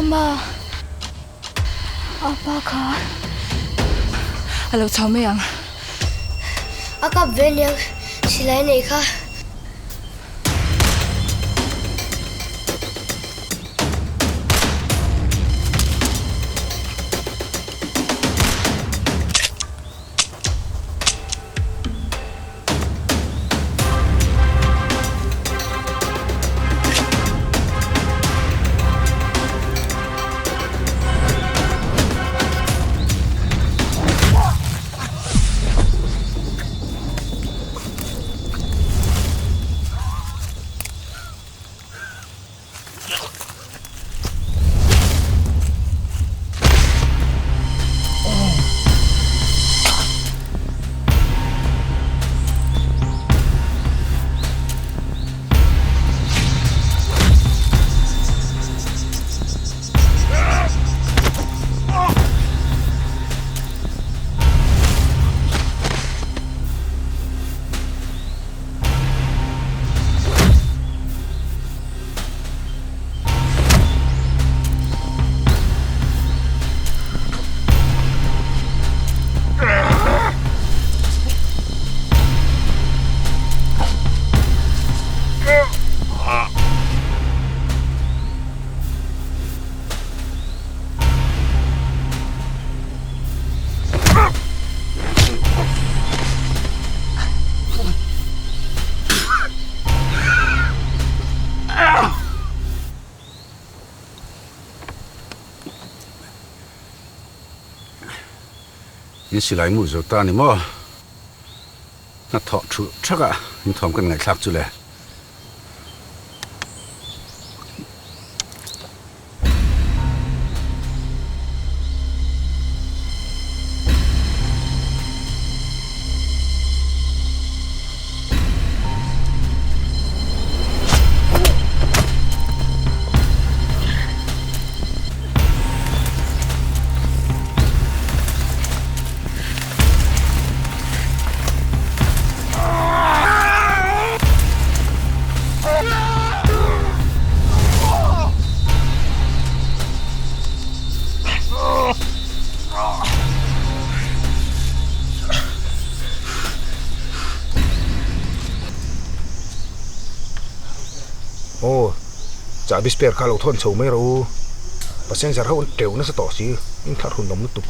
Mama, apa kha a lo chho mai ang. A kap ve aniang silai nei kha. In silai mu zo ta ni maw? Hnathawh thulh thak a inthawm kan ngaihthlak chu le. Aw, chahbi spare kha lo thawn chho mai rawh u. Passenger ho an teuh nasa tawh si, in thar hun awm lutuk.